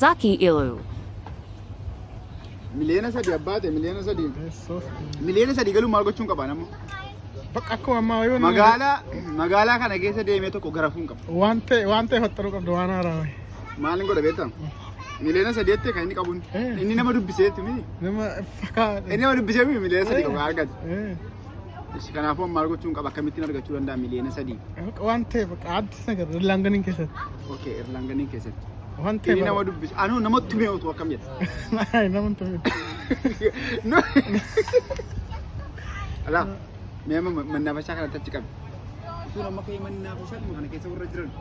Zaki Ilu. 3 miliyoona abbaate 3 miliyoona. 3 miliyoona galuu maal gochuun qaba nama? Bakka akkuma ammaa yoo Magaalaa kana keessa deemee tokko garafuun qaba. Waan ta'e faxaruu qabda waan haaraa wayi. Maal hin godha beektaa? 3 miliyoonatti kan inni qabuun. Inni nama dubbiseetti miti. Nama fakkaata. Inni nama dubbisee miti 3 miliyoona qaba argate. Kanaafuu maal gochuun qaba, akkamittiin argachuu danda'a 3 miliyoona? Waan ta'e bakka addis nagar Erlanganiin keessatti. Okay, Erlanganiin keessatti. Waan ta'e. Inni nama dubbisu. Anuu nama tumee otuu akkam jedha? Nama hin tumee. Alaa, mee amma mannaafashaa kanatti achi qabi. Utuu nama ka'ee mannaafashaa kana keessa warra jiran.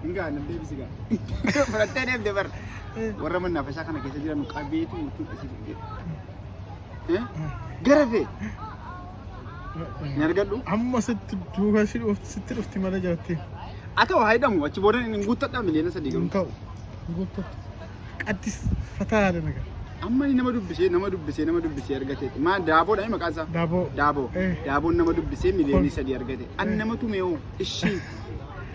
Hin gaa nan deebisi gaa. Fudhattee deemte bar. Warra mannaafashaa kana keessa jiran qabeetu utuu asii fidee. Gara fee. Hin argadhu. Amma sitti duuka si dhufti sitti dhufti malee jalatti. Haa ta'u haa hidhamu, achi booda hin guuttadha 3 miliyoona Hin garuu. ta'u. Guuttatu. Addis fataa yaada nagar. Amma inni nama dubbisee nama dubbisee nama dubbisee argate. Maa Daaboodha maqaan isaa? Daaboo. Daaboo. Daaboon nama dubbisee 3 miliyoona argate. An nama tume hoo ishii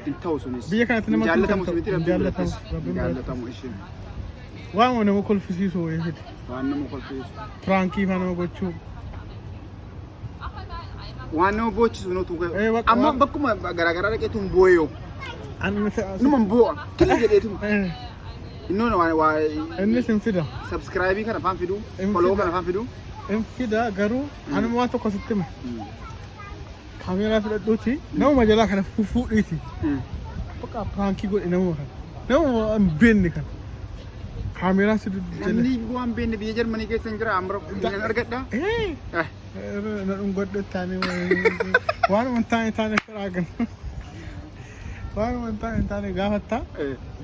hin ta'u sunis. Biyya kanatti nama Hin jaallatamu tumte sumiti hin rabbiin jaallatamu, birattis. Rabbiin Hin jaallatamu ishii. Waan nama kolfisiisu wayii fide. Waan nama kolfisiisu. Prank faa nama gochuu. Waan nama boochisu nutu. Bakka Amma bakkuma garaagaraa dhaqeetu hin booyoo. Numa hin boo'a. Killa jedheetu. Innoon waa waa Innis hin fida. Subscribe kana faan fiduu. Hin Follow fida. kana faan fiduu. Hin fida garuu anuma waan tokko sitti hima. Kaameeraa fudhadhuuti namuma jalaa kana fuudhiiti. Bakka prank godhe namuma kana. Namuma hin beekne kana. Kaameeraa si jala. Namni waan beekne biyya Jarmanii keessa hin jira amma hin argadha. Na dhungadhu taane waanuma hin taane taane firaagan. Waanuma hin taane taane gaafattaa.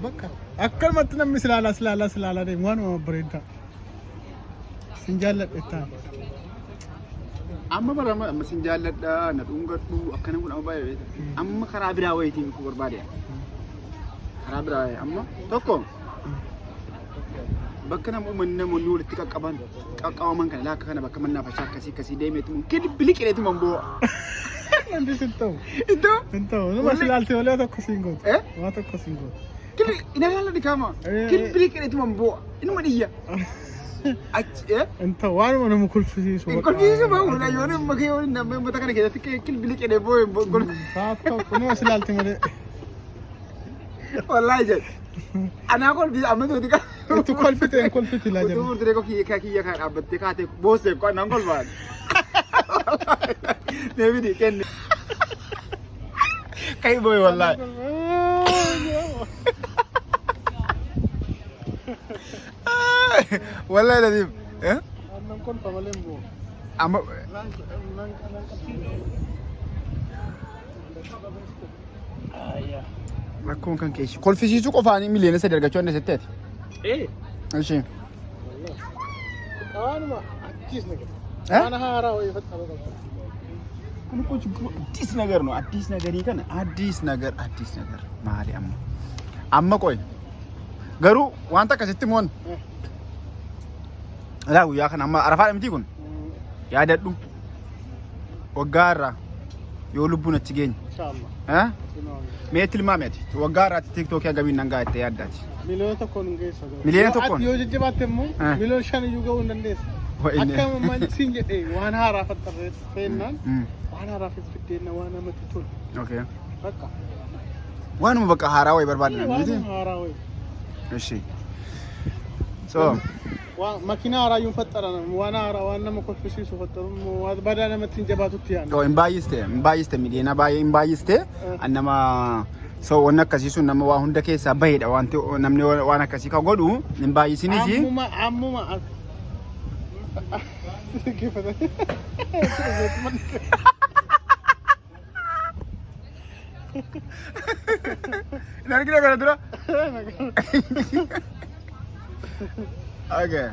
Bakka akkanumatti namni si ilaalaa si ilaalaa si ilaalaa deemu waanuma bareedaa. Sin jaalladhe taane. Amma bara amma sin jaalladha na dhungadhu akkana kun amma baay'ee beekta. Amma karaa biraa wayiitiin dhufuu barbaade. Karaa biraa wayii amma tokko bakka nama uummanni namoonni walitti qaqqaban qaqqabaman kana laakka kana bakka mannaafashaa akkasii akkasii deemeetu kilbili qileetu man boo'a. Wanti sin ta'u. Iddoo Hin ta'u. Nama si ilaalte malee waa tokko siin gootu. Eh? Waa tokko siin gootu. Kilbi ina laala dhikaama kilbili qileetu man boo'a inuma dhiyya. Achi Hin ta'u. Waanuma nama kolfisiisu. Hin kolfisiisu ba'u yoo nama kee yoo nama uummata kana keessatti kilbili qilee boo'e golfi. Haa tokko nama si ilaalte malee. Wallaahi jedhe. Anaa kolfisa amma tuuti qaba. Itti kolfite hin kolfiti laa Utuu jenna. murtee koo kiyya kiyya kan dhaabbattee kaatee boossee koo anaan kolfaan. Deebidi kenni. Kai boo'e wallaahi. Wallaahi latiif. Annan kolfa malee hin bu'u. Amma rakkoon kan keessa kolfisiisuu qofaanii 3 miliyoona argachuu dandeessetti ati. Ishee. Waanuma addis nagar. Eh? Waan haaraa wayii faxaruu qabda. Kun እኮ ችግሩ አዲስ ነገር ነው። አዲስ ነገር kana አዲስ ነገር አዲስ ነገር maali amma amma qoy garuu wanta akkasitti moon ilaa guyyaa kana amma arafaadha miti kun yaadadhu waggaa irraa yoo lubbuun achi geenye. Inshallah. Eh? Mee tilmaami ati waggaa irraatti TikTokii hagamiin nan ga'a jettee yaaddaati? 1 miliyoona hin geessa. 1 miliyoona? Ati yoo jajjabaatte immoo 5 miliyoona iyyuu ga'uu hin dandeessa. Wa inni- Akka ammaan siin jedhee waan haaraa faxarree feennaan waan haaraa fiddeenna waan namatti tolu. Okay. Bakka. Waanuma bakka haaraa wayii barbaadna miti? Waan haaraa wayii. Ishi. So, Waan makiinaa haaraa iyyuu faxaran waan haaraa waan nama kolfisiisu faxaru waan badaa namatti hin jabaatutti yaadna. So hin baay'iste miliyoona baay'ee hin baay'iste an nama so wanni akkasii sun nama waa hunda keessaa bahedha wanti namni waan akkasii ka godhu hin baay'isinis. Ammuma ammuma as. Dhaggeeffatan. Hin argine kana dura? Okay.